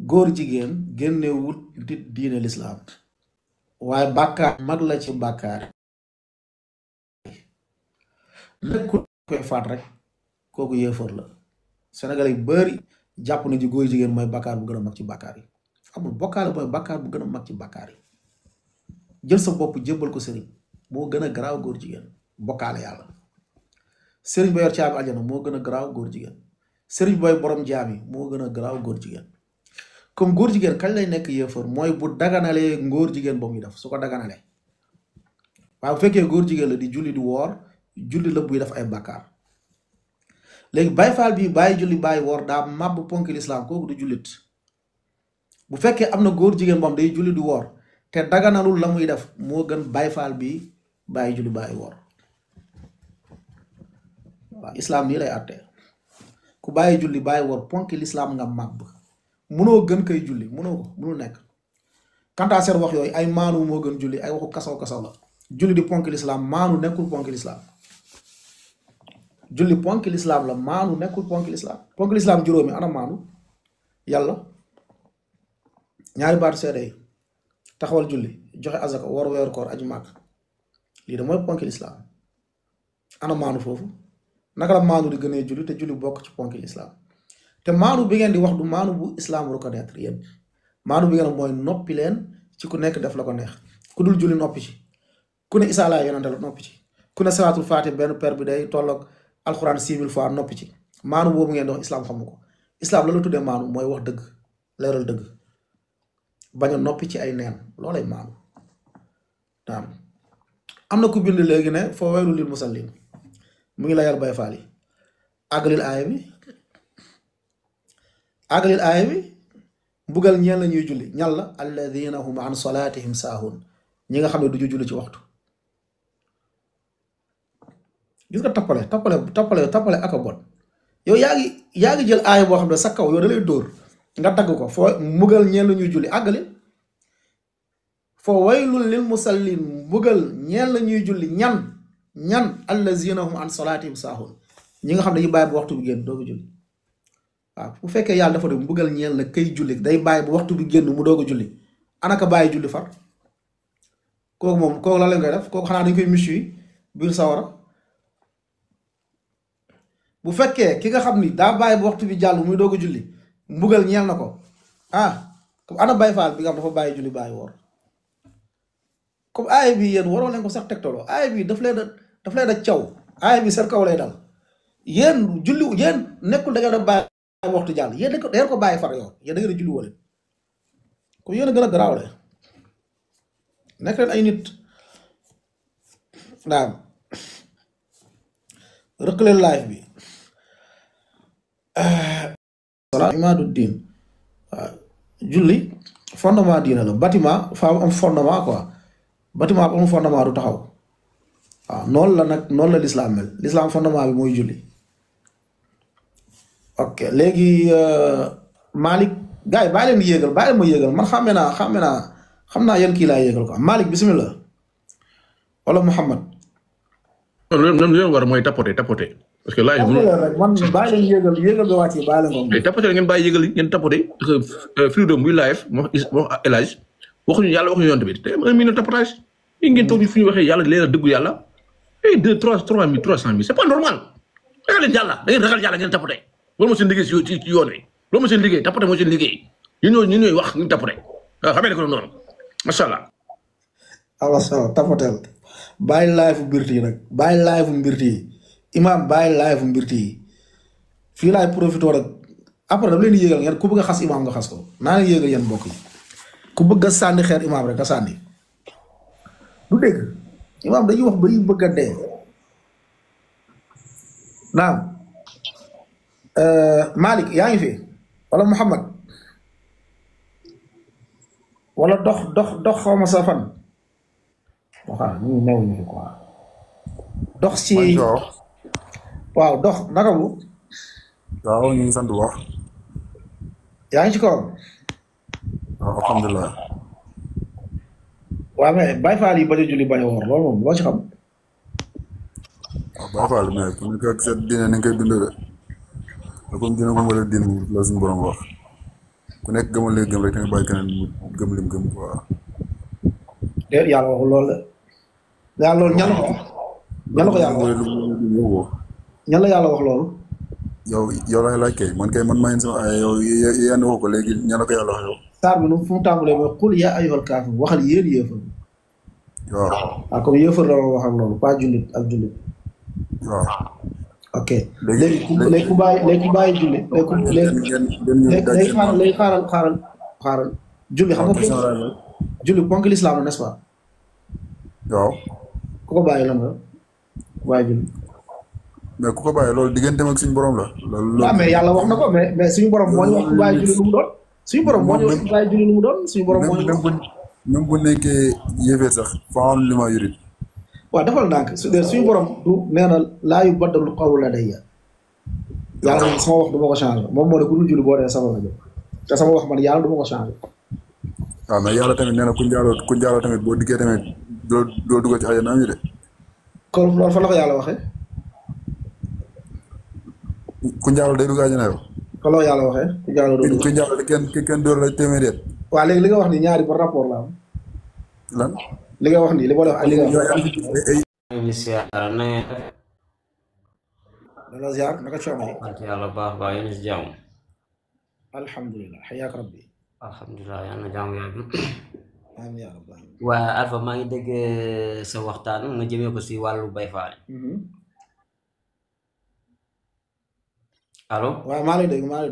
góor jigéen génnewut nit diine lislaam waaye bàkkaar mag la ci bàkkaar nekkul koy faat rek kooku yéefar la Sénégalais yu bari jàpp na ci góor jigéen mooy bàkkaar bu gën a mag ci bàkkaar yi amul bokkaale mooy bàkkaar bu gën a mag ci bàkkaar yi jël sa bopp jébbal ko sëriñ moo gën a garaaw góor jigéen bokkaale yàlla sëriñ ba yor caabi aljana moo gën a garaaw góor jigéen sëriñ booy borom jaam yi moo gën a garaaw góor jigéen comme góor jigéen kañ lay nekk yéefar mooy bu daganalee ngóor jigéen ba muy def su ko daganalee waaye bu fekkee góor jigéen la di julli di woor julli la buy def ay bàkkaar léegi Baay Faal bi bàyyi julli bàyyi woor daa màbb ponki lislaam kooku du jullit bu fekkee am na góor jigéen moom day julli di woor te daganalul la muy def moo gën Baay Faal bi bàyyi julli bàyyi woor waaw islaam nii lay àttee ku bàyyi julli bàyyi woor ponki lislaam nga màbb munoo gën koy julli munoo ko munul nekk kantaa seen wax yooyu ay maanu moo gën julli ay waxu kasaw kasaw la julli di ponki lislaam maanu nekkul ponki lislaam julli ponki lislaam la maanu nekkul ponki lislaam ponki lislaam juróomi ana maanu yàlla ñaari baatu seede yi taxawal julli joxe azaka war weeru koor aju màkk lii de mooy ponki lislaam ana maanu foofu naka la maanu di gënee julli te julli bokk ci ponki lislaam te maanu bi ngeen di wax du maanu bu islaam reconnaître yéen maanu bi ngeen mooy noppi leen ci ku nekk def la ko neex ku dul julli noppi ci ku ne isaa laa yonante la noppi ci ku ne salaatul faatih benn per bi day tolloog alxuraan 6000 fois noppi ci maanu boobu ngeen di wax islaam xamu ko islaam la tuddee maanu mooy wax dëgg leeral dëgg bañ a noppi ci ay neen loolay maanu naam am na ku bind léegi ne foo waylu lil musallin mu ngi layal Baay Faal yi àggalil aaya bi mbugal ñeel la ñuy julli ñal la alladina hum an salatihim saahun ñi nga xam ne duñu julli ci waxtu gis nga tappale aka bon yow yaa ngi jël aaya boo xam ne sa kaw yow da lay dóor nga tagg ko foo mbugal ñeel la ñuy julli àggali foo waylul lil musallin mbugal ñeel la ñuy julli ñan allazina hum an salatihim saahun ñi nga xam ne yi bàyyi bu waxtu bi génn doogu julli waaw bu fekkee yàlla dafa de mbugal ñeel na kay julli day bàyyi bu waxtu bi génn mu doog a julli anaka bàyyi julli far kooku moom kooku la leen koy def kooku xanaa dañ koy miss yi biir sawara bu fekkee ki nga xam ni daa bàyyi bu waxtu bi jàll muy doog a julli mbugal ñeel na ko comme ana Baay Faal bi nga xam dafa bàyyi julli bàyyi woor comme aaya bi yéen waroo leen ko sax tegtaloo aaya bi daf leen a caw aaya bi seen kaw lay dal yéen julli yéen nekkul da ngeen a bàyyi waxtu jàll yéen da ko bàyyi far yow yéen da ngeen a julli wala comme yéen a gën a garaawle nekk leen ay nit naam rëq leen live bi salaam imaadu diin waaw julli fondement diina la bâtiment faa am fondement quoi bâtiment bu am fondement du taxaw waaw noonu la nag noonu la lislaam mel lislaam fondement bi mooy julli ok léegi Malick gars yi bàyyi leen yéegal bàyyi leen ma yéegal man xam naa yan kii laa yéegal quoi Malick bismillah wala Mouhamad. loolu leen war mooy tapoter parce que laaj man bàyyi leen yéegal ba wàcc bàyyi leen ko. tapoter ngeen bàyyi yéegal ngeen tapoter parce que Freedom buy live wax El Hadj waxuñu yàlla waxuñu yonent bi te 1 minute tapotage yi ngeen toog fi ñu waxee yàlla leer a dëggu yàlla ay 2 3 mille 300 mille c'est pas normal ragal leen yàlla da ngeen ragal yàlla ngeen tapoter loolu moo seen liggéey ci yoon wi loolu moo seen liggéey tapoter moo seen liggéey ñun ñooy wax ñu tapoter waaw xamee ne ko noonu macha allah. allah salaam tapoter bàyyi live mbirti yi nag bàyyi live mbirti yi imaam bàyyi live mbirti yi fii laay profité rek après dama leen di yéegal ngeen ku bëgg a xas imaam nga xas ko naa leen yéegal yéen mbokk yi ku bëgg a sànni xeer imaam rek nga sànni du dégg imaam dañuy wax ba ñu bëgg a dee naam Malick yaa ngi fi wala Mouhamad wala dox xaw ma sa fan waxaa ñu new ñu fi quoi dox ci waaw dox naka bu waaw ñu ngi sant wax yaa ngi ci kawam waaw alhamdulilah waaw mais Baay Faal yi bañ a julli bañ a woor loolu moom loo ci xam waaw Baay Faal mais ku nekk ak sa diine ni nga koy dundee de comme diine ko wala diine la suñu borom wax ku nekk gëmal léegi gëm rek da nga bàyyi keneen mu gëm lim gëm quoi. déet yàlla waxul loolu de yàlla loolu ñan la ko wax ñan la ko yàlla wax ñan la yàlla wax loolu. yow lay laaj kay man maa ngi sama ay yow yéen waxu ko léegi ñan la ko yàlla wax yow. saar bi nu fu mu tàmbalee mooy qul yaa ayyuhal kaafiruun waxal yéen yéefar. waaw. waaw comme yéefar la wax ak loolu pas jullit ak jullit. waaw. ok léegi ku bàyyi julli léegi xaaral julli xam nga julli ponk l'islam la n'est-ce pas. waaw. ku ko bàyyi lan la bàyyi julli. mais ku ko bàyyi loolu digganteem ak suñu borom la. loolu waaw mais yàlla wax na ko mais suñu borom moo ñu wax ku bàyyi julli lu mu doon. suñu borom moo ñu wax ku bàyyi julli lu mu doon suñu borom moo ñu wax. même bu nekkee yéefee sax fa'al limaa yurid. waaw defal ndànk suñu borom du nee na laa yubaddalu qawlu ladayya yàlla moom sama wax du ma ko changé moom moo ne ku dul julli boo dee sama la jëm te sama wax man yàlla du ma ko changé. waaw mais yàlla tamit nee na ku njaaloo tamit boo dikkee tamit doo dugal ci àjjana am yi de. kon loolu fa la ko yàlla waxee. ku njaaloo day dugg àjjana yow. fa la ko yàlla waxee ku njaaloo doo dugg. ku njaaloo kenn door la téeméer yet. waaw léegi li nga wax ni ñaari par rapport la am. lan. li nga wax nii li ma la wax ak li nga wax. dana ziar naka coono yi. sant yàlla baax baax yéen si jàmm. alhamdulilah xayaak rabbi. alhamdulilah yal na jàmm yàgg. amiin yaa rabbi. waa Alpha maa ngi dégg sa waxtaan nga jëmee ko si wàllu Baye Fall. allo. waaw maa ngi dégg maa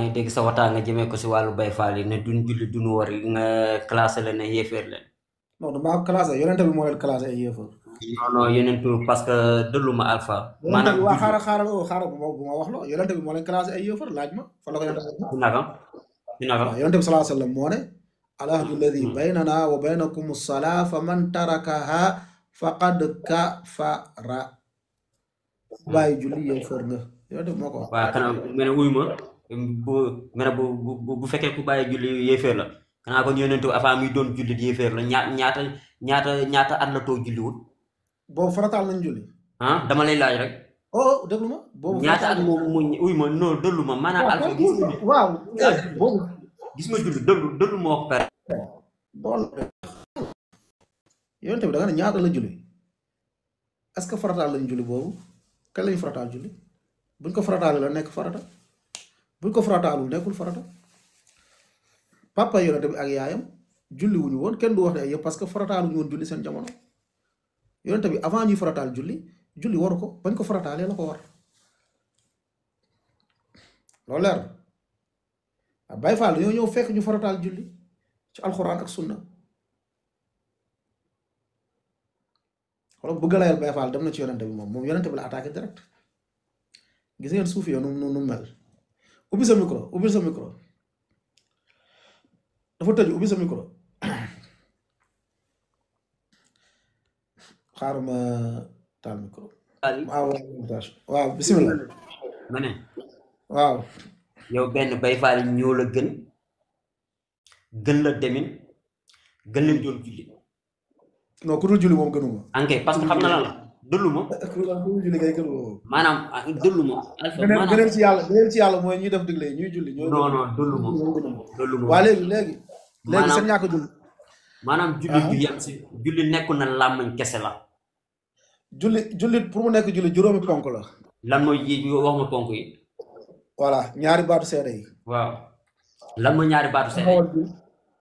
ngi dégg sa waxtaan nga jëmee ko si wàllu Baye Fall yi ne duñ julli duñ war nga classé leen ne yéeféer leen. non damaa classé yonent bi moo leen classé ay yéefar. non yonent parce que dëlluma Alpha. maanaam waa xaaral bu ma wax loo yonent bi moo leen classé ay yéefar laaj ma fa la ko yonent bi. naka. waaw yonent bi sallallahu alayhi wa sallam moo ne. al-ahdu alladi baynana wa baynakum as-salaa fa man tarakaha faqad kafara. bàyyi julli yéefar nga yonent bi moo ko wax. waaw kanam mel ne wuy ma bu fekkee ku bàyyi julli yéefar la. xanaa kon yonent bi avant muy doon jullit yéeféer la ñaata at la toog julliwul. boobu farataal nañ julli. ah dama lay laaj rek. oh déglu ma. boobu ñaata at moom uy ma non dëllu ma maanaam. Alpha gis nga waaw boobu. gis nga julli dëllu moo ko pere. bon yonent bi da nga ne ñaata la julli est-ce que farataal lañ julli boobu kañ lañ farataal julli buñ ko farataalee la nekk farata buñ ko farataalul nekkul farata. papa yonent bi ak yaayam julli wuñu woon kenn du wax ne ay yëpp parce que farataaluñu woon julli seen jamono yonent bi avant ñuy farataal julli waru ko bañ ko farataalee la ko war loolu leer na Baye Fall dañoo ñëw fekk ñu farataal julli ci alxuraan ak sunna xoolal bëgg layal Baye Fall dem na ci yonent bi moom yonent bi la attaqué direct gis ngeen suufi yow nu mel ubbi sa micro dafa tëj ubbi sa micro xaaral ma taal micro. waaw bisimilah. ma ne. waaw. yow benn Baye Fall ñoo la gën la demin gën leen doon julli. non ku dul julli moom gënuma. ok parce que xam na lan la dëllu ma. ku dul julli kay gënuma moom. maanaam dëllu ma. beneen ci yàlla mooy ñuy def digle ñuy julli. non dëllu ma. waa léegi seen ñàkk julli. maanaam julli du yem si julli nekkul na làmmañ kese la. julli pour mu nekk julli juróomi ponk la. lan mooy wax ma ponk yi. voilà ñaari baatu seede yi. waaw lan mooy ñaari baatu seede yi.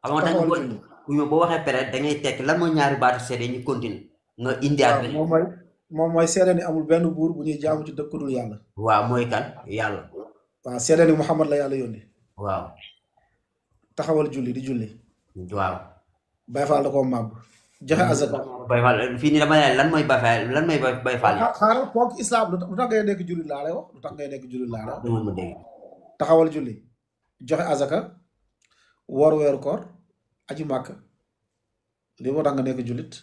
xam nga boo waxee pere da ngay tekk lan mooy ñaari baatu seede yi ñu continue nga indi ak moom mooy seede ni amul benn buur bu ñuy jaamu ci dëkk ku dul yàlla. waaw mooy kan yàlla. waaw seede ni Muhammad la yàlla yónni. waaw. taxawal julli di julli. waaw. Baye Fall da koo màbb. joxe azaka. Baye Fall fii nii dama ne lan mooy Baye Fall yi. xaaral ponk islam lu tax ngay nekk jullit laa lay wax lu tax ngay nekk jullit laa lay wax. dama ma dégg. taxawal julli joxe azaka woor weeru koor aji màkk lii moo tax nga nekk jullit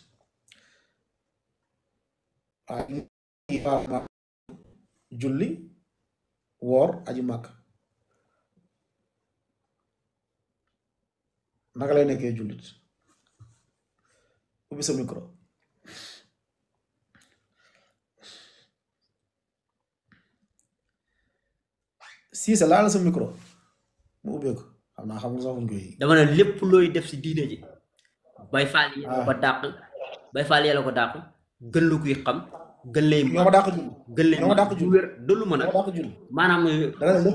waaw julli woor aji màkk naka lay nekkee jullit ubbi sa micro Cissé laal sa micro mu ubbeeku xam naa xamul sax fuñ koy dama ne lépp looy def si diine ji bay faal yi ko dàq bay faal yàlla ko dàq gën lu kuy xam gën lay ñoo ma dàq julli gën lay ñoo ma dàq julli wér dëllu ma nag ñoo ma dàq julli maanaam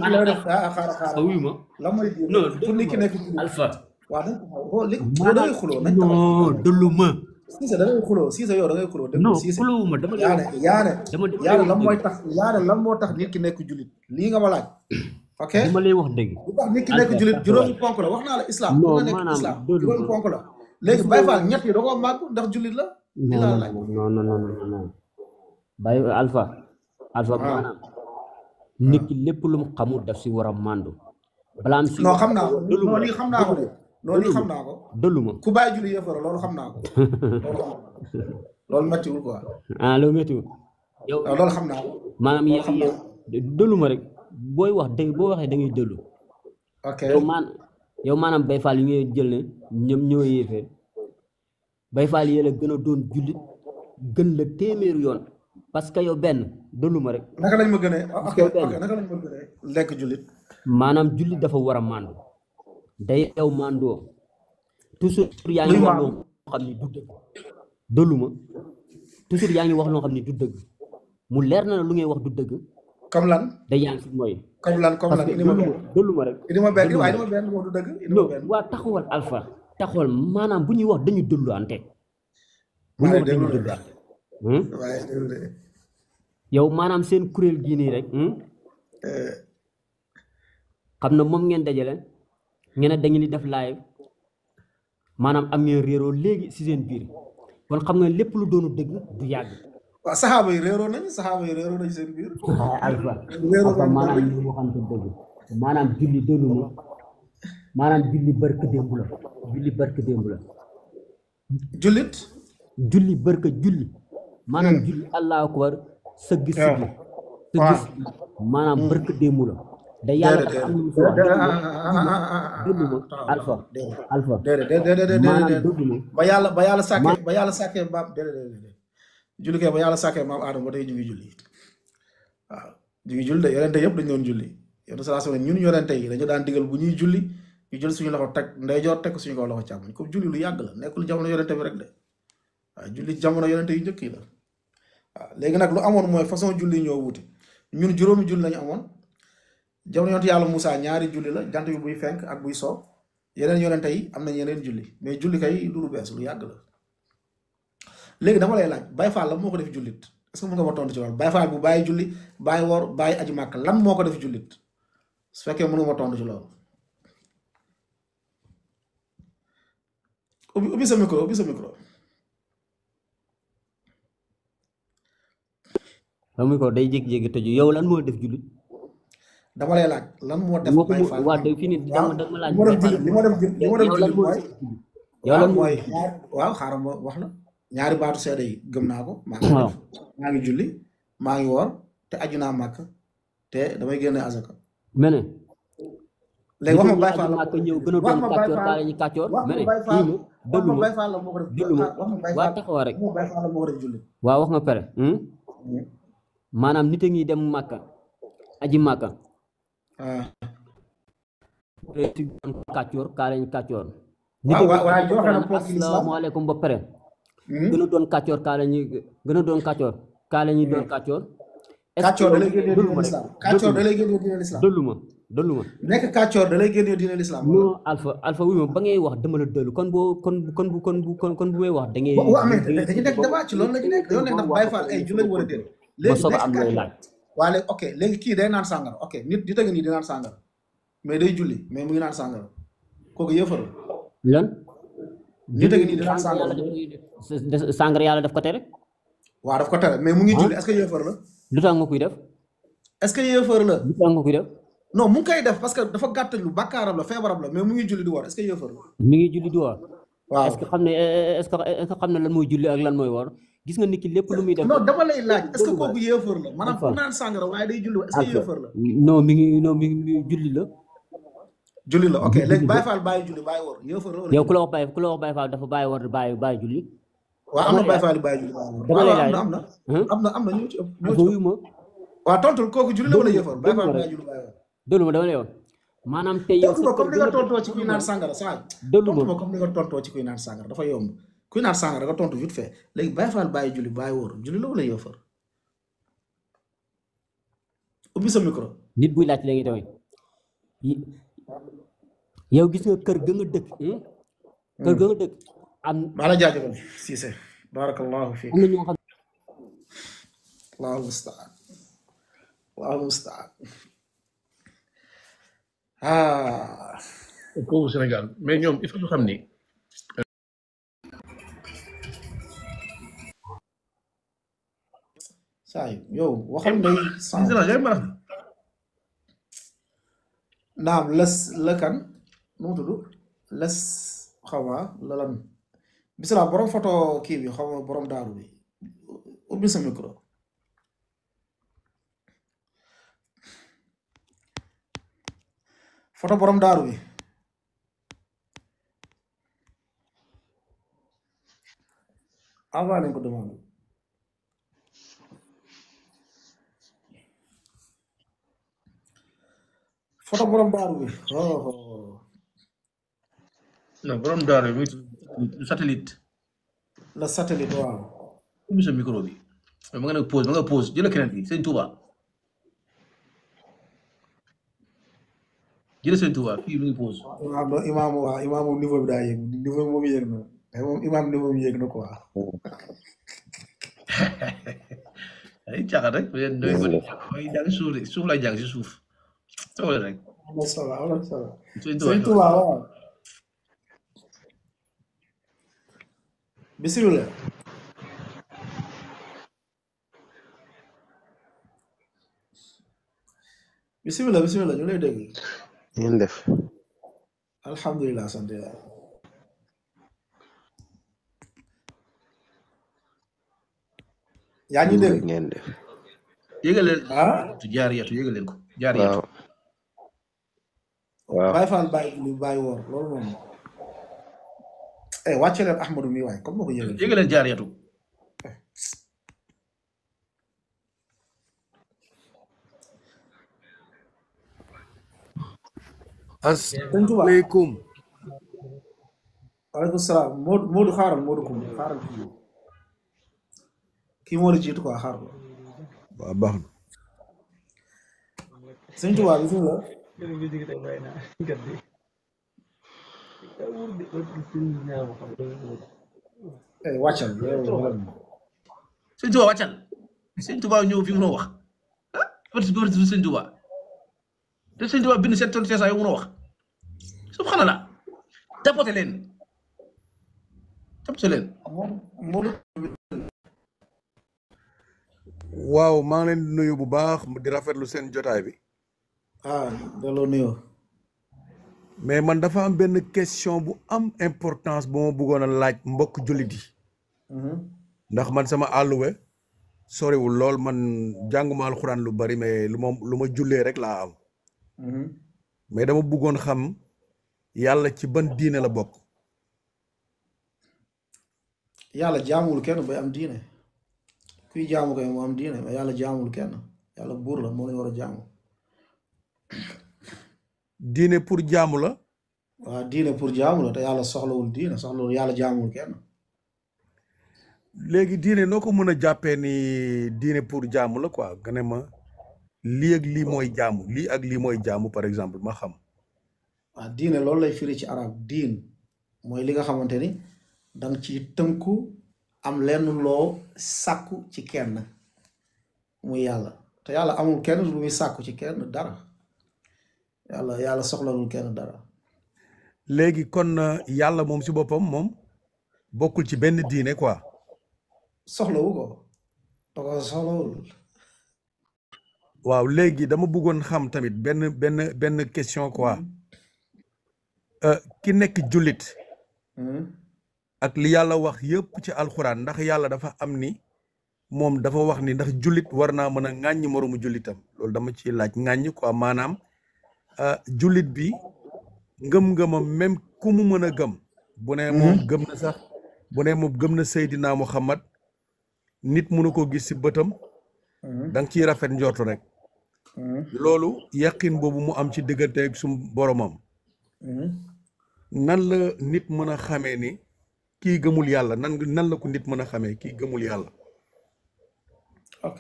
danga def xaaral wuyu ma la mooy non pour nit ki nekk alpha waaw dañ ko li da ngay xuloo nañ non dëllu ma Cissé da ngay xuloo Cissé yow da ngay xuloo non Cissé xuloo ma dama yaane lan mooy tax yaane lan moo tax nit ki nekk jullit lii nga ma laaj ok dama lay wax dëgg lu tax nit ki nekk jullit juróomi ponk la wax naa la islam non la nekk maanaam islam juróomi ponk la léegi Baye Fall ñett yi da koo màgg ndax jullit la li laa laaj non Baye alpha maanaam nit ki lépp lu mu xamul daf si war a màndu balaa am si non xam naa ko non lii xam naa ko de non lii xam naa ko dëllu ma ku bàyyi julli yëfara loolu xam naa ko loolu méttiwul quoi loolu méttiwul yow loolu xam naa ko maanaam yow dëllu ma rek booy wax dëgg boo waxee da ngay dëllu ok yow maanaam Baye Fall yi ngay jël ne ñoom ñoo yéefee Baye Fall yi la gën a doon jullit gën la téeméeru yoon parce que yow benn dëllu ma rek naka lañ ma gënee ok naka lañ ma gënee lekk jullit maanaam jullit dafa war a màndu day yow màndoo toujours yaa ngi wax loo xam ni du dëgg dëllu ma toujours yaa ngi wax loo xam ni du dëgg mu leer na lu ngay wax du dëgg comme lan day yaa ngi si mooy comme lan dëllu ma rek idima benn waaye idima benn wax du dëgg non waa taxawal alpha taxawal maanaam bu ñuy wax dañu dëllu ante bu ñuy wax dañu dëllu ante yow maanaam seen kuréel gii nii rek xam na moom ngeen dajale ngeen ne dañu ni def live maanaam am ngeen réeroo léegi si seen biir kon xam nga lépp lu doonu dëgg du yàgg waaw saxaaba yi réeroo nañ seen biir alpha maanaam ñu waxante dëgg maanaam julli dëllu ma maanaam julli barke démb la julli barke julli maanaam julli allahu akbar sa gis maanaam barke démb la da yàlla dafa am lu mu si wax dëgg ma alpha maanaam dëgg ma ba yàlla sàkkee maam déedéet julli kay ba yàlla sàkkee maam Aadama ba tey ñu ngi julli waaw ñu ngi julli de yonente yëpp dañu doon julli yonente sallallahu alayhi wasallam ñun yonente yi dañu daan digal bu ñuy julli ñu jël suñu loxo teg ndeyjoor teg suñu kaw loxo càmmoñ comme julli lu yàgg la nekkul jamono yonente bi rek de waaw julli jamono yonente yu njëkk yi la waaw léegi nag lu amoon mooy façon julli ñoo wuti ñun juróomi julli lañu amoon jamono yonent yàlla Moussa ñaari julli la jant bi buy fenk ak buy soo yeneen yonente yi am nañ yeneen julli mais julli kay du lu bees lu yàgg la léegi dama lay laaj Baye Fall lan moo ko def jullit est-ce que mën nga ma tontu ci loolu Baye Fall bu bàyyi julli bàyyi woor bàyyi aji màkk lan moo ko def jullit su fekkee mënu ma tontu ci loolu ubbi sa micro xam ko day jékki-jékki tëju yow lan moo def jullit dama lay laaj lan moo def Baye Fall waaw fii nii dama laaj li ma def jullit mooy yow lan mooy waaw xaaral ma wax la ñaari baatu seede yi gëm naa ko maa ngi julli maa ngi woor te aju naa màkk te damay génne azaka mene léegi wax ma Baye Fall màkk ñëw gën a doon kàccoor kaa la ñu kàccoor mene dëllu ma waa taxawa rek Baye Fall moo ko def julli waaw wax nga pare maanaam nit a ngi dem màkka aji màkka kàccoor kaa la ñu kàccoor waaye joxe na ponk l'islam asalaamaaleykum ba pare gën a doon kàccoor kaa la ñuy gën a doon kàccoor kaa la ñuy doon kàccoor kàccoor da lay génnee diine l'islam kàccoor da lay génnee diine l'islam dëllu ma nekk kàccoor da lay génnee diine l'islam non alpha wuy ma ba ngay wax dama la dëllu kon bu may wax da ngay waaw mais dañu nekk débat ci loolu la ñu nekk dañoo nekk ndax Baye Fall ay jullit war a déet ma soog a am lay laaj waa léegi ok léegi kii day naan sàngara ok nit di tëgg nii di naan sàngara mais day julli mais mu ngi naan sàngara kooku yëfaru lan ñu tëgg nii di naan sàngara sàngara yàlla daf ko tere waaw daf ko tere mais mu ngi julli est-ce que yëfar la lu tax nga koy def est-ce que yëfar la lu tax nga koy def non mu ngi koy def parce que dafa gàttal lu bàkkaaram la feebaram la mais mu ngi julli di woor est-ce que yëfar la mi ngi julli di woor waaw est-ce que xam ne lan mooy julli ak lan mooy woor gis nga nit ki lépp lu muy def non dama lay laaj est-ce que kooku yëfar la maanaam ku naan sàngara waaye day julli est-ce que yëfar la non mi ngi julli la julli la ok léegi Baye Fall bàyyi julli bàyyi woor yëfar la yow ku la wax Baye Fall dafa bàyyi woor bàyyi julli waaw am na Baye Fall bàyyi julli dama lay laaj am na ñu ci wuyu ma waaw tontul kooku julli la wala yëfar Baye Fall bàyyi julli bàyyi woor déglu ma dama lay wax maanaam tey yow tontu ma comme ni nga tontoo ci kuy naan sàngara saa dëllu tontu ma ma comme ni nga tontoo ci kuy naan sàngara dafa yomb kuy naan sàngara nga tontu vite fait léegi bàyyi faal bàyyi julli bàyyi wóor julli la wala yëfër ubbi sa micro nit buy laaj léegi tamit yow gis nga kër ga nga dëkk kër ga nga dëkk am maa la jaajëfal Cissé barakallahu fiik am na ñoo xam allahu mustaan allahu mustaan ah kooku Sénégal mais ñoom il faut ñu xam ni saa yow waxal ndey naam les lëkkan nu mu tudd les xawma lalan bisala borom photo kii bi xawma borom daaru bi ubbi sa micro photo borom daaru bi envoyé nañ ko demande photo borom daaru bi non borom daaru bi satellite la satellite waaw ubbi sa micro bi ma nga pause jëla keneen bi sëñ Touba jëla sëñ Touba fii mi ngi pause imaamu niveau bi daa yéeg niveau bi moom yéeg na moom imaam niveau bi yéeg na quoi ay caaxaan rek doy ko may jàng suuf lay jàng si suuf tawale rek am na solo sëñ sëñ Touba waaw bismillah bismillah ñu lay dégg ngeen def alhamdulilah sant yàlla yaa ngi dégg ngeen def yégal leen ah jaariyatu yégal leen ko jaariyatu waaw bàyyi faal bàyyi woor loolu moom wàcce leen Ahmadou mi waay comme ma ko yëgal yégal leen jaariyatu asalaamaaleykum. waaleykum salaam Modou xaaral Modou Koum xaaral kii moo la jiitu quoi xaar ko. waaw baax na. sëñ Tuubaa bismillah. wàccal. sëñ Tuubaa wàccal sëñ Tuubaa ñëw fi mu wax ah bëri sëñ Tuubaa te sëñ Tuubaa bind 7 tonnes 500 yow mënoo wax subhanallah tapote leen waaw maa ngi leen di nuyu bu baax di rafetlu seen jotaay bi. delloo nuyoo. mais man dafa am benn question bu am importance bu ma bëggoon a laaj mbokk jullit yi. ndax man sama àlluwe soriwul lool man jànguma alxuraan lu bari mais lu ma jullee rek laa am. mais dama bëggoon xam yàlla ci ban diine la bokk. yàlla jaamul kenn bay am diine kuy jaamu kay moo am diine mais yàlla jaamul kenn yàlla buur la moo lañ war a jaamu. diine pour jaamu la. waaw diine pour jaamu la te yàlla soxlawul diine soxlawul yàlla jaamul kenn. léegi diine noo ko mën a jàppee ni diine pour jaamu la quoi nga ne ma lii ak lii mooy jaamu lii ak lii mooy jaamu par exemple ma xam. waaw diine loolu lay firi ci arab diin mooy li nga xamante ni danga ci tënku am lenn loo sàkku ci kenn muy yàlla te yàlla amul kenn lu muy sàkku ci kenn dara yàlla soxlalul kenn dara. léegi kon yàlla moom si boppam moom bokkul ci benn diine quoi. soxlawu ko da ko soxlawul. waaw léegi dama bëggoon xam tamit benn question quoi ki nekk jullit ak li yàlla wax yëpp ci alxuraan ndax yàlla dafa am ni moom dafa wax ni ndax jullit war naa mën a ŋàññi moroomu jullitam loolu dama ci laaj ŋàññi quoi maanaam jullit bi ngëm-ngëmam même ku mu mën a gëm bu ne moom gëm na sax bu ne moom gëm na Seydina Muhammad nit mënu ko gis ci bëtam da nga ciy rafet njortu rek loolu yaqin boobu mu am ci diggante ak sum boromam nan la nit mën a xamee ni kii gëmul yàlla nan la ko nit mën a xamee kii gëmul yàlla. ok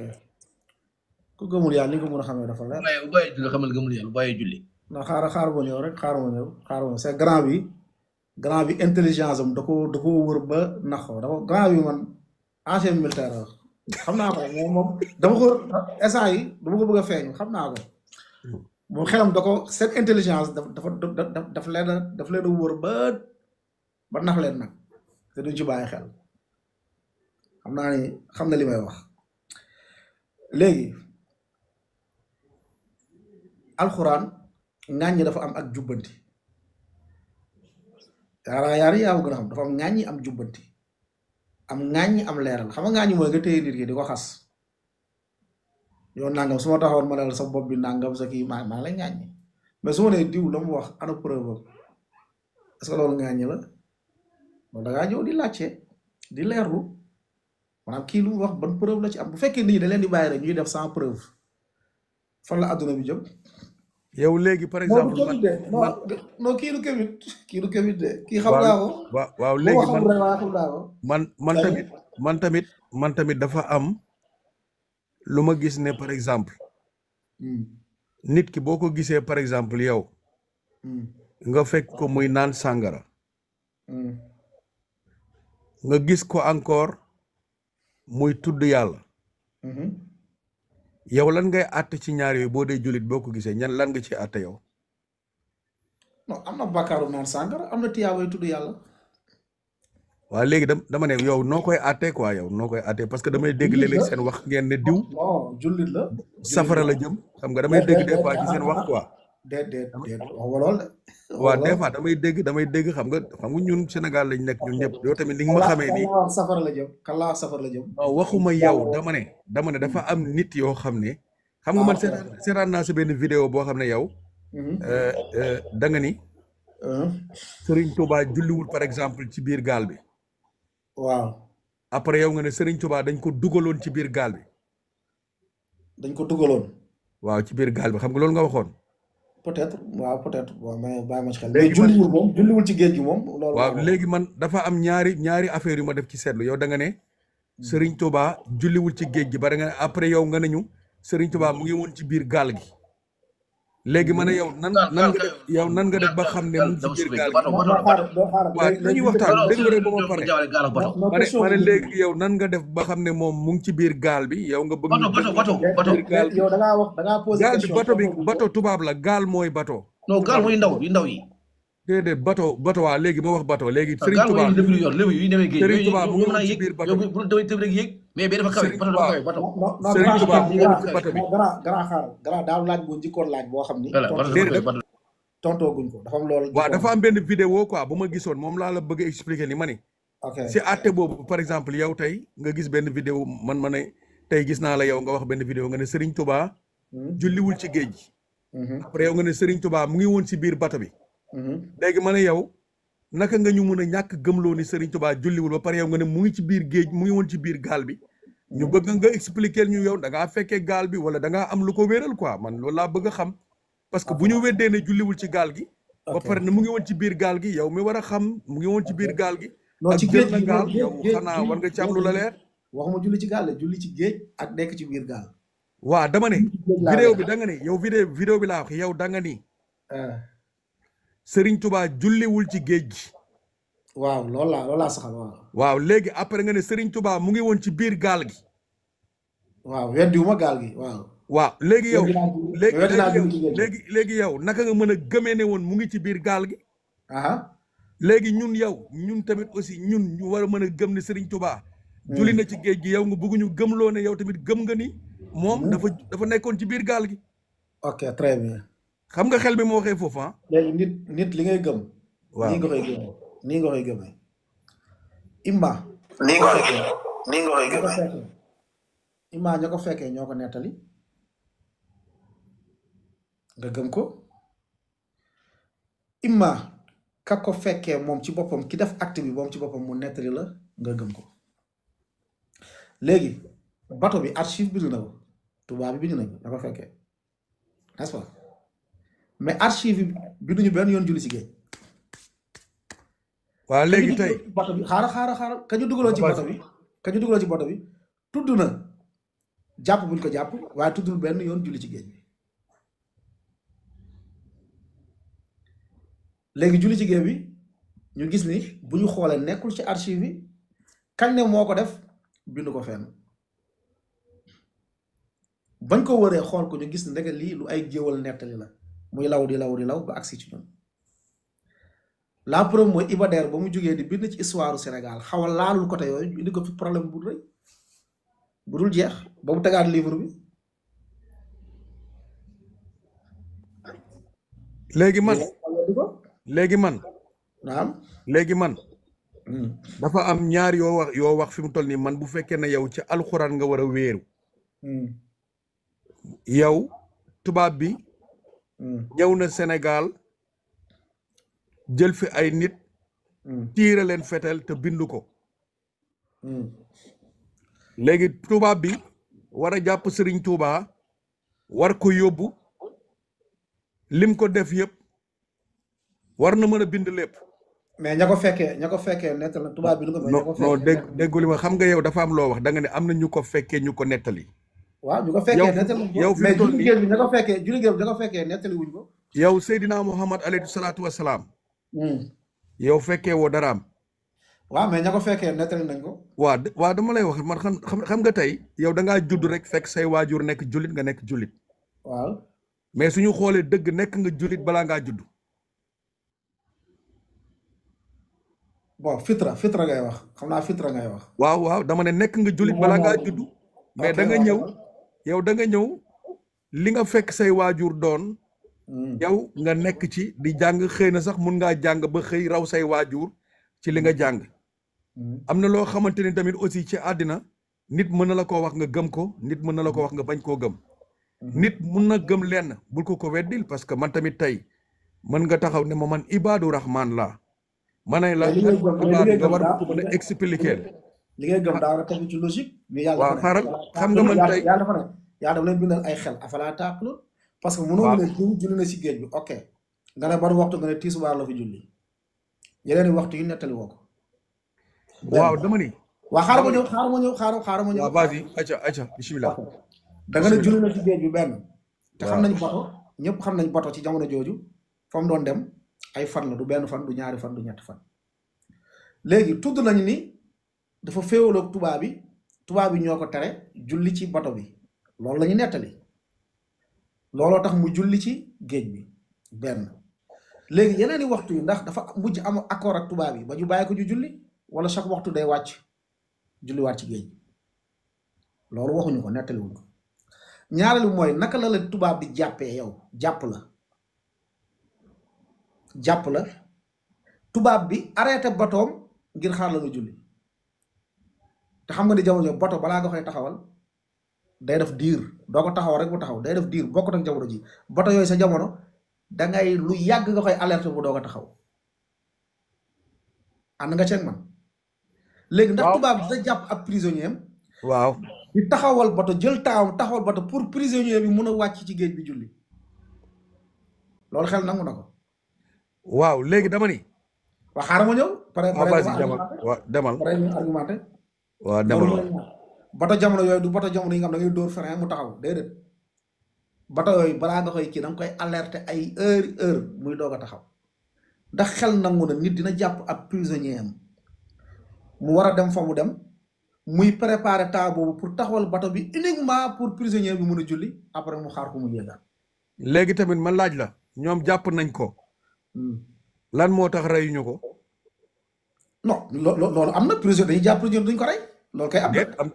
ku gëmul yàlla li nga mën a xamee dafa leer. bu bàyyi julli xamal gëmul yàlla bu bàyyi julli. non xaar ma ñëw rek xaar ma ñëw c'est grand bi intelligence am da ko wër ba nax ko dafa grand bi man ancien militaire la xam naa ko moom dama ko instant yi dama ko bëgg a feeñu xam naa ko moom xelam da ko seen intelligence daf leen a wër ba nax leen nag te duñ ci bàyyi xel xam naa ni xam na li may wax léegi alxuraan ŋàññi dafa am ak jubbanti yaari yaa gën a xam dafa am ŋàññi am jubbanti am ŋàññi am leeral xam nga ŋàññi mooy nga téye nit ki di ko xas yow nangam su ma taxawoon ma ne la sa bopp bi nangam sa kii maa lay ŋàññi mais su ma nee diw la mu wax ana preuve am est-ce que loolu ŋàññi la loolu da ngaa ñëw di laajte di leerlu maanaam kii lu mu wax ban preuve la ci am bu fekkee nit ñi da leen di bàyyi rek ñuy def sans preuve fan la adduna bi jëm. yow léegi par exemple non kii du Kevin de kii xam naa ko. waaw léegi man tamit dafa am lu ma gis ne par exemple. nit ki boo ko gisee par exemple yow. nga fekk ko muy naan sàngara. nga gis ko encore muy tudd yàlla. yow lan ngay àtte ci ñaar yooyu boo dee jullit boo ko gisee lan nga ci àtte yow. non am na bàkkaaru naan sàngara am na tiyaabay tudd yàlla. waaw léegi dama ne yow noo koy àttee quoi yow noo koy àttee parce que damay dégg léeg-léeg seen wax ngeen ne diw. non jullit la. safara la jëm xam nga damay dégg des fois ci seen wax quoi. déedéet wax lool de. waaw des fois damay dégg xam nga ñun Sénégal lañ nekk ñun ñëpp yow tamit ni nga ma xamee nii. safara la jëm kàllaa safara la jëm. non waxuma yow dama ne dafa am nit yoo xam ne. xam nga man seetaan naa sa benn vidéo boo xam ne yow. da nga ni. Serigne Touba julliwul par exemple ci biir gaal bi. waaw. après yow nga ne Serigne Touba dañ ko dugaloon ci biir gaal bi. dañ ko dugaloon. waaw ci biir gaal bi xam nga loolu nga waxoon. peut-être waaw mais bàyyi ma ci xel. mais julliwul ci géej gi moom. loolu waaw léegi man dafa am ñaari affaire yu ma def ci seetlu yow da nga ne. Serigne Touba julliwul ci géej gi ba da nga ne après yow nga ne ñu Serigne Touba mu ngi woon ci biir gaal gi. léegi ma ne yow nan nga def ba xam ne mu ngi ci biir gaal gi. waaw dañuy waxtaan dégg nga rek ba ma pare. ma ne léegi yow nan nga def ba xam ne moom mu ngi ci biir gaal bi yow nga bëgg. bato yow da ngaa posé question. gaal bi bato tubaab la gaal mooy bato. non gaal mooy ndaw yu ndaw yi. déedéet bato waa léegi ma wax bato léegi. Serigne Touba Serigne Touba mu ngi woon ci biir bato bi. mais bee dafa kawe bato dafa kawe bato. Serigne Touba mu ngi woon ci bato bi. grand daaw laaj bu njëkkoon laaj boo xam ni. tontoo guñ ko dafa am loolu. waaw dafa am benn vidéo quoi bu ma gisoon moom laa la bëgg a expliquer ni ma ni. ok si àtte boobu par exemple yow tey nga gis benn vidéo ma ne tey gis naa la yow nga wax benn vidéo nga ne Serigne Touba. julliwul ci géej gi. après yow nga ne Serigne Touba mu ngi woon ci biir bato bi. léegi ma ne yow naka nga ñu mën a ñàkk gëmloo ni Serigne Touba julliwul ba pare yow nga ne mu ngi ci biir géej mu ngi woon ci biir gaal bi ñu bëgg nga expliquer ñu yow da ngaa fekkee gaal bi wala da ngaa am lu ko wéeral quoi man loolu laa bëgg a xam parce que bu ñu weddee ne julliwul ci gaal gi ba pare ne mu ngi woon ci biir gaal gi yow mi war a xam mu ngi woon ci biir gaal gi non ci géej gi gaal yow xanaa war nga ci am lu la leer waxuma julli ci gaal la julli ci géej ak nekk ci biir gaal waaw dama ne vidéo bi da nga ne yow vidéo bi laa wax yow da nga ni Serigne Touba julliwul ci géej gi. waaw loolu laa saxal waaw. waaw léegi après nga ne Serigne Touba mu ngi woon ci biir gaal gi. waaw weddiwuma gaal gi waaw. waaw léegi yow léegi yow naka nga mën a gëmee ne woon mu ngi ci biir gaal gi. léegi ñun tamit aussi ñun ñu war a mën a gëm ne Serigne Touba. julli na ci géej gi yow nga bëgg ñu gëmloo ne yow tamit gëm nga ni. moom dafa nekkoon ci biir gaal gi. ok très bien. xam nga xel bi moo waxee foofu ah. léegi nit li ngay gëm. waaw nii nga koy gëmee. Imma. nii nga koy gëmee. Imma ña ko fekkee ñoo ko nettali. nga gëm ko. Imma ka ko fekkee moom ci boppam ki def acte bi moom ci boppam mu nettali la nga gëm ko. léegi bato bi archive bind na ko tubaab bi bind nañ ko ña ko fekkee. n'est-ce pas mais archive yi binduñu benn yoon julli ci géej. waaw léegi tey bato bi xaaral ka ñu dugaloon ci bato bi tudd na jàpp buñ ko jàpp waaye tuddul benn yoon julli ci géej bi léegi julli ci géej bi ñu gis ni bu ñu xoolee nekkul ci archive yi kañ ne moo ko def bind ko fenn bañ ko wëree xool ko ñu gis ne ndeke lii lu ay jéewal nettali la muy law di law ba agsi ci ñun la preuve mooy Iba Der ba mu jógee di bind ci histoire Sénégal xaw a laalul côté yooyu ñu indi ko fi problème bu rëy bu dul jeex ba mu tegaat livre bi. léegi man naam léegi man dafa am ñaar yoo wax fi mu toll nii man bu fekkee ne yow ci alxuraan nga war a wéeru yow tubaab bi ñëw na Sénégal jël fi ay nit tiire leen fetel te bindu ko léegi tubaab bi war a jàpp Sëriñ Tuubaa war ko yóbbu lim ko def yëpp war na mën a bind lépp mais ña ko fekkee nettal na tubaab bi non dégguli ma xam nga yow dafa am loo wax da nga ne am na ñu ko fekkee ñu ko nettali waaw ñu ko fekkee nettali yow fi toll nii bi ña ko fekkee nettali wuñ ko yow Seydina Muhammad alayhi salaatu wasalaam yow fekkee woo daraam waaw mais ña ko fekkee nettali nañ ko waaw dama lay wax man xam nga tey yow da ngaa judd rek fekk say waajur nekk jullit nga nekk jullit waaw mais suñu xoolee dëgg nekk nga jullit balaa ngaa judd bon fitra ngay wax xam naa fitra ngay wax waaw dama ne nekk nga jullit balaa ngaa judd mais da nga ñëw yow da nga ñëw li nga fekk say waajur doon yow nga nekk ci di jàng xëy na sax mun ngaa jàng ba xëy raw say waajur ci li nga jàng am na loo xamante ni tamit aussi ci àddina nit mën na la ko wax nga gëm ko nit mën na la ko wax nga bañ koo gëm nit mun na gëm lenn bul ko weddil parce que man tamit tey mën nga taxaw ne ma man Ibadu Rahman laa ma ne la nga war ko mën a expliquer li ngay gëm daa war a tegu ci logique mais yàlla waaw xaaral xam nga man tey yàlla dafa ne yàlla dafa leen bindal ay xel afalaa taqilun parce que mënoo ne julli na si géej bi ok nga ne ban waxtu nga ne tisbaar la fi julli yeneen i waxtu yu nettali woo ko waaw dama ni waaw xaaral ma ñëw waaw vas-y acca bismillah da nga ne julli na si géej bi benn te xam nañ bato ñëpp xam nañ bato ci jamono jooju fa mu doon dem ay fan la du benn fan du ñaari fan du ñetti fan léegi tudd nañu ni dafa féewaloog tubaab bi ñoo ko tere julli ci bato bi loolu la ñu nettali looloo tax mu julli ci géej bi benn léegi yeneen i waxtu yi ndax dafa mujj am accord ak tubaab yi ba ñu bàyyi ko ñu julli wala chaque waxtu day wàcc julliwaat ci géej loolu waxuñu ko nettaliwuñ ko ñaareelu mooy naka la tubaab bi jàppee yow jàpp la tubaab bi arrêté batoom ngir xaar la nga julli te xam nga ni jamono jooju bato balaa nga koy taxawal day def diir doo ko taxaw rek mu taxaw day def diir bokkut ak jamono ji bato yooyu sa jamono dangay lu yàgg nga koy alerte bu doo ko taxaw ànd nga ceeg man léegi ndax tubaab bi da jàpp ab prisonnier am waaw di taxawal bato jël taawam taxawal bato pour prisonnier bi mun a wàcc ci géej bi julli loolu xel nangu na ko waaw léegi dama ni waa xaaral ma ñëw demal pare ñu argumenté waaw demal bato jamono yooyu du bato jamono yi nga xam da ngay dóor frein mu taxaw déedéet bato yooyu balaa nga koy kii da nga koy alerter ay heure muy doog a taxaw ndax xel nangu na nit dina jàpp ab prisonnier am mu war a dem fa mu dem muy préparer temps boobu pour taxawal bato bi uniquement pour prisonnier bi mun a julli après mu xaar ko mu yéegaat léegi tamit ma laaj la ñoom jàpp nañ ko lan moo tax reyuñu ko non loolu am na prisonnier dañuy jàpp prisonnier duñ ko rey loolu kay am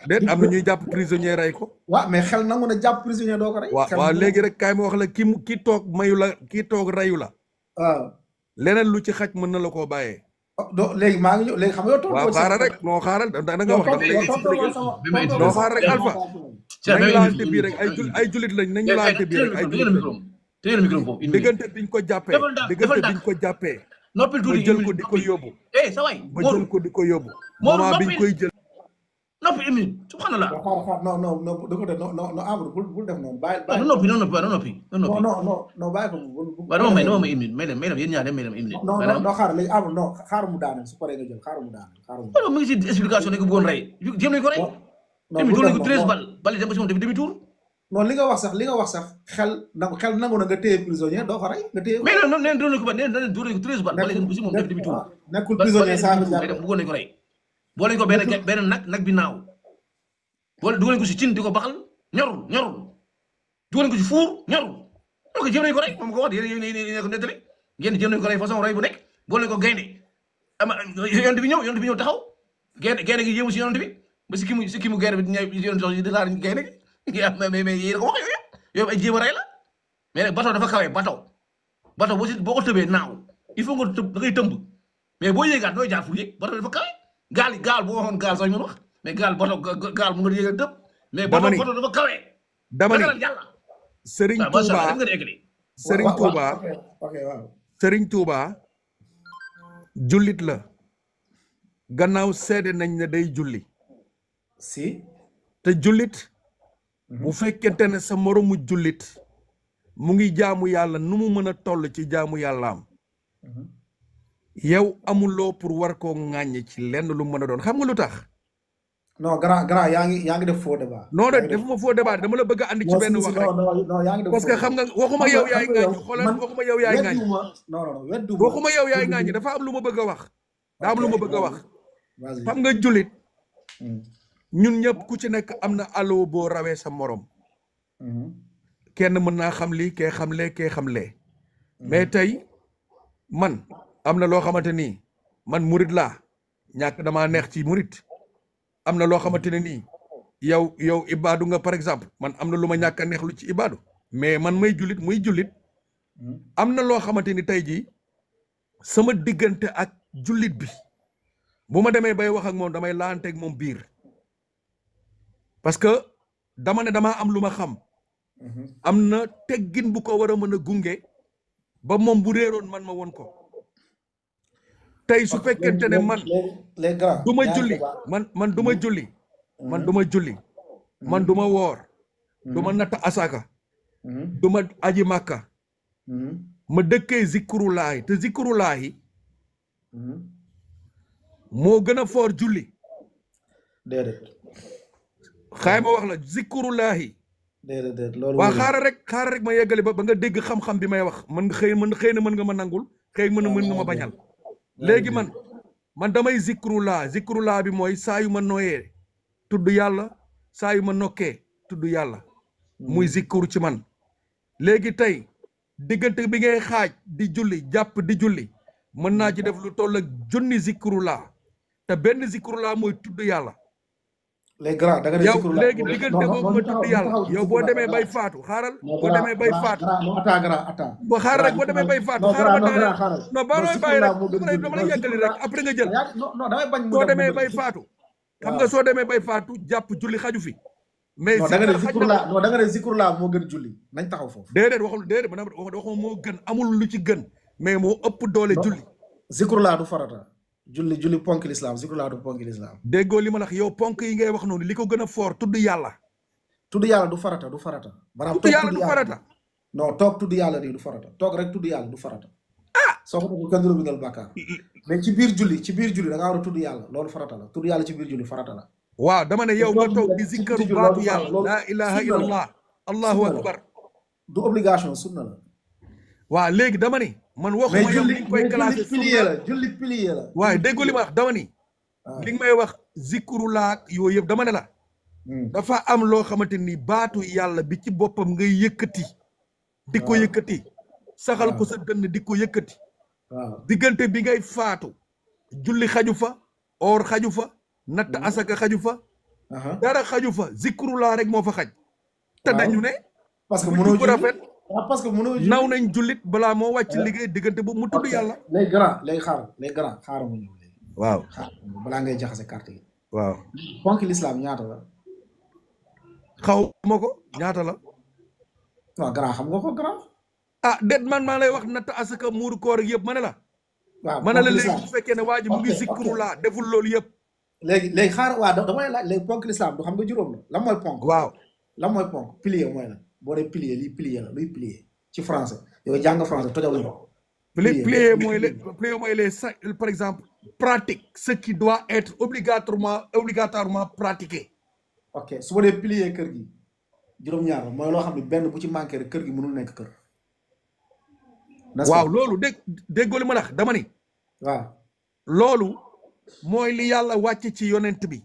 déet am na ñuy jàpp prisonnier rey ko waaw mais xel nangu na jàpp prisonnier doo ko rey waaw léegi rek kaay ma wax la ki toog mayu la ki toog reyu la waaw leneen lu ci xaj mën na la koo bàyyee léegi maa ngi ñëw léegi xam nga yow toog waaw xaaral rek noo xaaral da nga wax dama lay expliquer noo xaaral rek Alpha nañ laante bii rek ay julit lañ nañu laante bii rek ay julit lañ diggante biñ ko jàppee ba jël ko di ko yóbbu moment biñ koy jël noppi une minute subhanallah. xaar non de côté non Amadou bul def noonu bàyyi non noppi non noppi. non bàyyi ko waaw dama may une minute may leen yéen ñaar dem may leen une minute. non xaar léegi Amadou non xaar mu daaneel su paree nga jël xaar mu daaneel. mu ngi ci explication dañ ko bëggoon rey jéem nañ ko rey. demi tour nañ ko 13 balles bali dem ba si moom demi tour. non li nga wax sax xel nangu na nga téye prisonnier doo ko rey nga téye. mais non nee doon nañ ko ba nee doon nañ ko 13 balles bali dem ba si moom demi tour. nekkul prisonnier saa bëggoon nañ ko rey. boo lañ ko benn nag bi naaw boole dugal nañ ko si cin di ko baxal ñorul dugal nañ ko si fuur ñorul donc jéem nañ ko rey moom ko wax yéen ko nettali ngeen jéem nañ ko rey façon rey bu nekk boole nañ ko gaynde yonent bi ñëw taxaw gaynde gi yéemu si yonent bi ba si ki mu gaynde bi yonent yi di laal gaynde gi mais yéen ko wax yooyu ay jéem a rey la mais nag bateau dafa kawee bateau boo ko tëbee naaw il faut nga tëb da ngay tëmb mais boo yéegaat nooy jaar fu yéeg bateau dafa kawee gaal boo waxoon gaal sax ñu wax mais gaal gaal mu nga yéegal tëb mais bateau dafa kawee dama ni yàlla Serigne Touba jullit la gannaaw seede nañ ne day julli si te jullit bu fekkente ne sa moromu jullit mu ngi jaamu yàlla nu mu mën a toll ci jaamu yàllaam yow amuloo pour war koo ŋàññi ci lenn lu mën a doon xam nga lu tax. non grand yaa ngi def faux débat. non de defuma faux débat dama la bëgg a andi ci benn wax rek parce que xam nga waxuma yow yaay ŋàññi xoolal waxuma yow yaay ŋàññi. non waxuma yow yaay ŋàññi dafa am lu ma bëgg a wax. daa am lu ma bëgg a wax. xam nga jullit. ñun ñëpp ku ci nekk am na allo boo rawee sa morom. kenn mën naa xam lii kee xam lee kee xam lee. mais tey man. am na loo xamante ni man murit laa ñàkk damaa neex ci murit am na loo xamante ne nii yow ibaadu nga par exemple man am na lu ma ñàkk a neex lu ci ibaadu mais man may jullit muy jullit am na loo xamante ni tey jii sama diggante ak jullit bi bu ma demee bay wax ak moom damay laanteeg moom biir parce que dama ne damaa am lu ma xam am na teggin bu ko war a mën a gunge ba moom bu réeroon man ma won ko tey su fekkente ne man du ma julli man du ma julli man du ma julli man du ma woor du ma natt asaka du ma aji màkka ma dëkkee zikrulaahi te zikrulaahi moo gën a foor julli déedéet xaay ma wax la zikrulaahi déedéet loolu waa xaaral rek ma yeggali ba nga dégg xam-xam bi may wax man nga xëy na mën nga ma nangul xëy mën nga ma bañal léegi man damay zikrulaa bi mooy saa yu ma nooyee tudd yàlla saa yu ma nokkee tudd yàlla muy zikru ci man léegi tey diggante bi ngay xaaj di julli jàpp di julli mën naa ci def lu toll ak junni zikrulaa te benn zikrulaa mooy tudd yàlla yow léegi diggante boobu ma tudd yàlla yow boo demee bay faatu xaaral boo demee bay faatu ba xaaral rek boo demee bay faatu xaaral ba daaneel non ba nooy bàyyi rek dama lay yeggali rek après nga jël soo demee bay faatu xam nga soo demee bay faatu jàpp julli xaju fi mais da nga ne zikrullah moo gën julli nañ taxaw foofu déedéet waxuma moo gën amul lu ci gën mais moo ëpp doole julli zikrullah du farata julli ponk l'islam zikrullah du ponk l'islam déggoo li ma la wax yow ponk yi ngay wax noonu li ko gën a foor tudd yàlla du farata maanaam tudd yàlla du farata non toog tudd yàlla du farata toog rek tudd yàlla du farata soo ko defee kenn du la bindal bàkkaar mais ci biir julli da ngaa war a tudd yàlla loolu farata la tudd yàlla ci biir julli farata la waaw dama ne yow nga toog di zikkaru baatu yàlla laa ilaha illallah allahu akbar du obligation sunna la waaw léegi dama ni man waxuma yow li nga koy classé julli pilier la waaye déggoo li ma wax dama ni li nga may wax zikru laak yooyu yëpp dama ne la dafa am loo xamante ni baatu yàlla bi ci boppam ngay yëkkati di ko yëkkati saxal ko sa dënn di ko yëkkati diggante bi ngay faatu julli xaju fa or xaju fa natt asaka xaju fa dara xaju fa zikru laa rek moo fa xaj te dañu ne parce que mënoo julli rafet parce que mënoo julli naw nañ jullit balaa moo wàcc liggéey diggante boobu mu tudd yàlla léegi xaaral mu ñëw léegi waaw balaa ngay jaxase carte yi waaw ponk l'islam ñaata la xaw ma ko ñaata la waaw grand xam nga ko grand déet man maa lay wax natt asaka muuru koor ak yëpp ma ne la waaw ma ne la léegi bu fekkee ne waa ji mu ngi zikru laa deful loolu yëpp léegi xaar waa damay laaj léegi ponk l'islam du xam nga juróom la lan mooy ponk. waaw lan mooy ponk pilier mooy la boo dee pilier lii pilier la luy pilier ci français yow jàng français tojawuñu ko. pilier mooy les par exemple pratique ce qui doit être obligatoirement pratiqué. ok su ma dee pilier kër gi juróom-ñaar la mooy loo xam ne benn bu ci manqué rek kër gi mënul nekk kër. waaw loolu déggoo li ma wax dama ni. waaw loolu mooy li yàlla wàcc ci yonent bi.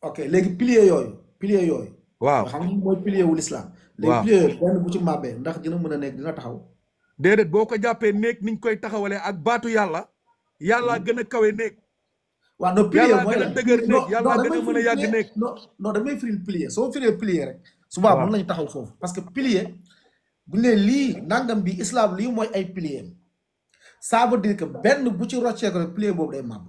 ok léegi pilier yooyu. waaw xam nga mooy pilier wu l'islam. léegi pilier yooyu benn bu ci màbbee ndax dina mën a nekk dina taxaw. déedéet boo ko jàppee néeg niñ koy taxawalee ak baatu yàlla. yàlla gën a kawe néeg. waaw non pilier mooy yàlla gën a dëgër néeg yàlla gën a mën a yàgg néeg. non damay firil pilier soo firee pilier rek. suba mën nañu taxaw foofu parce que pilier bu ñu nee lii nangam bi islam lii mooy ay pilier ça veut dire que benn bu ci roccee ko rek pilier boobu day màbb.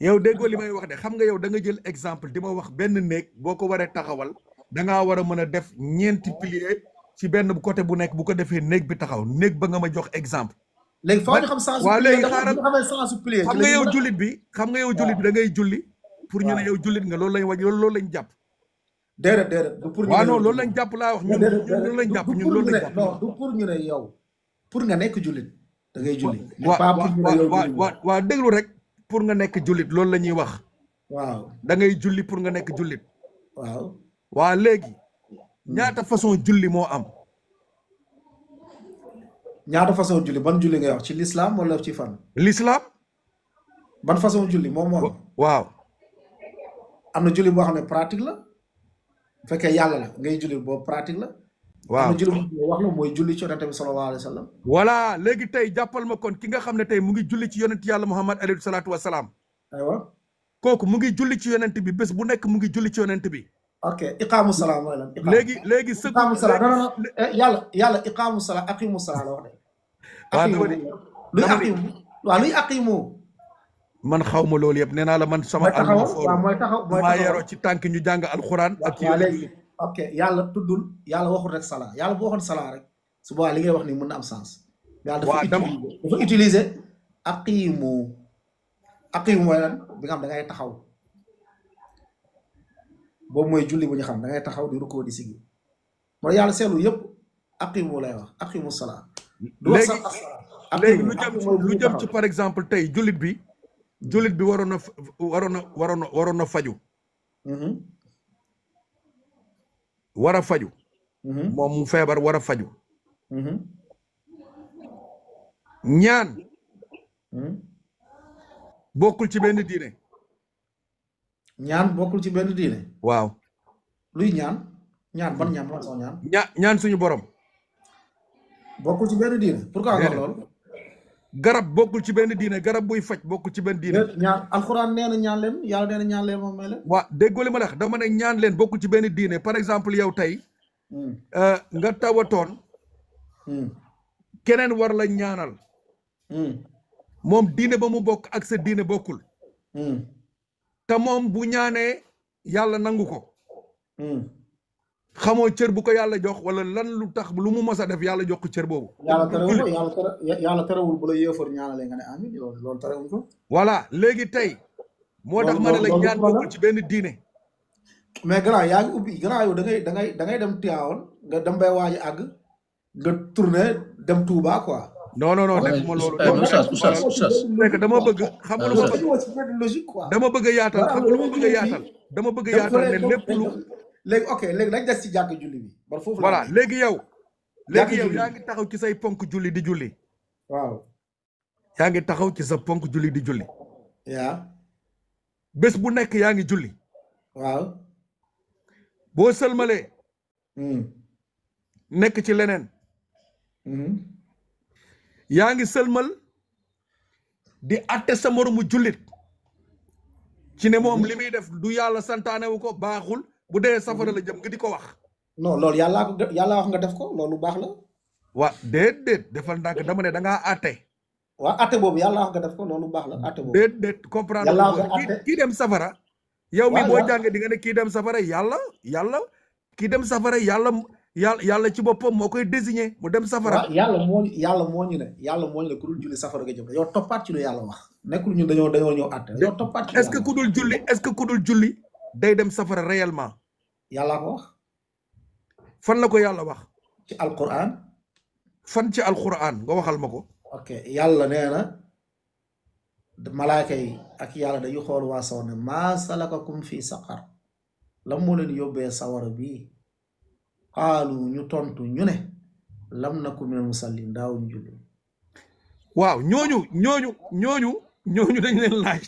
yow déggoo li may wax de xam nga yow da nga jël exemple di ma wax benn néeg boo ko waree taxawal da ngaa war a mën a def ñeenti pilier ci benn côté bu nekk bu ko defee néeg bi taxaw néeg ba nga ma jox exemple. léegi faaw ñu xam sens. waaw léegi xaaral pilier xam nga yow jullit bi da ngay julli. pour ñu ne yow jullit nga loolu lañ jàpp. déedéet du pour ñu ne waaw non loolu lañ jàpp laa wax ñun loolu lañ jàpp ñun loolu lañ jàpp. non du pour ñu ne yow pour nga nekk jullit da ngay julli. waaw déglu rek. pour nga nekk jullit loolu la ñuy wax. waaw da ngay julli pour nga nekk jullit. waaw. waa léegi. ñaata façon julli moo am. ñaata façon julli ban julli ngay wax ci l'islam wala ci fan. l'islam. ban façon julli moom moo am. waaw. am na julli boo xam ne pratique la. bu fekkee yàlla la ngay julli boobu pratique la. waaw am na julli boo wax la mooy julli ci yonent bi sallallahu alayhi wa sallam. voilà léegi tey jàppal ma kon ki nga xam ne tey mu ngi julli ci yonent yàlla Muhammad alayhi salaatu wa salaam. aywa. kooku mu ngi julli ci yonent bi bés bu nekk mu ngi julli ci yonent bi. ok iqaamu salaam mooy lan. léegi sëg. iqaamu salaam non yàlla iqaamu salaam aqimu salaam la wax de. luy aqimu waaw luy aqimu. man xaw ma loolu yëpp nee naa la man sama. mooy taxaw maa yaroo ci tànk ñu jàng alxuraan. ak léegi ok yàlla tuddul yàlla waxul rek salaa yàlla bu waxoon salaa rek su boobaa li ngay wax ni mën na am sens. yàlla dafa utiliser aqimu mooy lan bi nga xam da ngay taxaw boobu mooy julli bu ñu xam da ngay taxaw di rukkoo di sigi mooy yàlla seetlu yëpp aqimu lay wax aqimu salaa. léegi lu jëm ci par exemple tey jullit bi waroon na faju. war a faju. moom mu feebar war a faju. ñaan. bokkul ci benn diine. ñaan bokkul ci benn diine. waaw. luy ñaan ban ñaan ban soo ñaan. ñaan suñu borom. bokkul ci benn diine. pourquoi nga loolu. garab bokkul ci benn diine garab buy faj bokkul ci benn diine. ñaan alxuraan nee na ñaan leen yàlla nee na ñaan leen moom may leen. waaw déggoo li ma la wax dama ne ñaan leen bokkul ci benn diine par exemple yow tey. nga tawatoon. keneen war la ñaanal. moom diine ba mu bokk ak sa diine bokkul. te moom bu ñaanee yàlla nangu ko. xamoo cër bu ko yàlla jox wala lan lu tax lu mu mos a def yàlla jox ko cër boobu. yàlla terewul bu la yéefar ñaanalee nga ne amiin loolu terewul ko. voilà léegi tey. moo tax ma ne la ñaan bokkul ci benn diine. mais grand yaa ngi ubbi grand yow da ngay dem Tivaouane nga dem bay waaj a àgg nga tourné dem Touba quoi. non defuma loolu. oustaz dama bëgg xam nga lu ma bëgg. dama bëgg a yaatal xam nga lu ma bëgg a yaatal. dama bëgg a yaatal ne lépp lu. léegi ok léegi dañ des ci jàkk julli bi. ba foofu voilà léegi yow yaa ngi taxaw ci say ponk julli di julli. waaw. yaa ngi taxaw ci sa ponk julli di julli. yaa. bés bu nekk yaa ngi julli. waaw. boo sëlmalee. nekk ci leneen. yaa ngi sëlmal di atte sa moromu jullit. ci ne moom li muy def du yàlla santaane wu ko baaxul. bu dee safara la jëm nga di ko wax. non loolu yàlla wax nga def ko loolu baax la. waa déedéet defal ndànk dama ne da ngaa àtte. waaw àtte boobu yàlla wax nga def ko loolu baax la àtte boobu. déedéet comprendre kii dem safara. yow mi boo jàngee di nga ne kii dem safara yàlla kii dem safara yàlla ci boppam moo koy désigner mu dem safara. waaw yàlla moo ñu ne ku dul julli safara nga jëm yow toppaat ci lu yàlla wax nekkul ñun dañoo ñëw àtte yow toppaat ci est-ce que ku dul julli day dem safara réellement. yàllaa ko wax. fan la ko yàlla wax. ci alquran. fan ci alquran nga waxal ma ko. ok yàlla nee na malaaka yi ak yàlla dañu xool waa sawar ne maa salakakum fii saqar la moo leen yóbbee sawara bii xaalu ñu tontu ñu ne lam naku minal musallin daawuñu julli. waaw ñooñu dañ leen laaj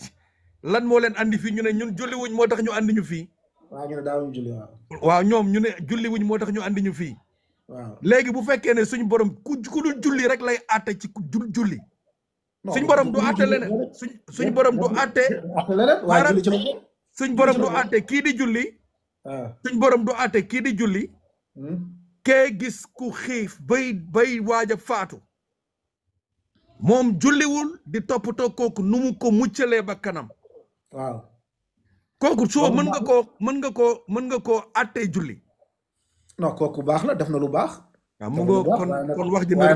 lan moo leen andi fii ñu ne ñun julli wuñ moo tax ñu andi ñu fii. waaw ñu ne daawuñu julli waaw. waaw ñoom ñu ne julli wuñ moo tax ñu andi ñu fii. waaw léegi bu fekkee ne suñu borom ku dul julli rek lay àtte ci ku dul julli. suñu borom du àtte leneen suñu borom du àtte. suñu borom du àtte kii di julli. suñu borom du àtte kii di julli. kee gis ku xiif bay waaj a faatu. moom julliwul di toppatoo kooku nu mu ko muccalee ba kanam. waaw kooku soo mën nga koo àttee julli. non kooku baax la def na lu baax. waaw mu ngoo kon wax ji na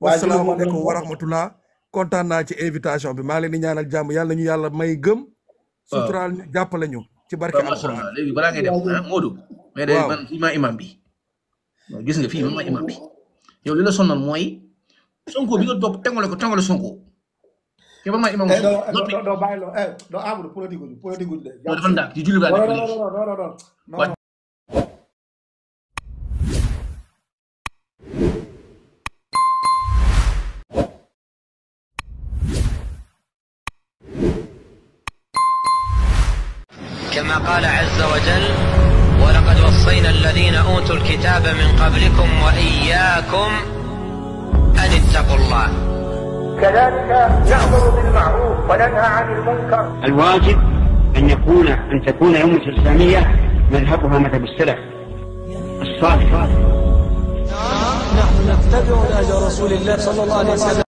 wasalaamaaleykum wa rahmatullah kontaan naa ci invitation bi maa ngi leen di ñaanal jàmm yàlla ñu yàlla may gëm. suturaal ñu jàppale ñu ci barke alxuraan. léegi balaa ngay def Modou. mais de man fii maa imam bi. gis nga fii man maa imam bi. yow li la sonal mooy. Sonko bi nga topp tengale Sonko. te man maa imam doo bàyyi loo doo amul politique de. dafa ndànk ci julli non كما قال عز وجل ولقد وصينا الذين أوتوا الكتاب من قبلكم وإياكم أن اتقوا الله كذلك نأمر بالمعروف وننهى عن المنكر. الواجب أن تكون الأمة الإسلامية مذهبها مذهب السلف الصالح. نحن نتبع نهج رسول الله صلى الله عليه وسلم.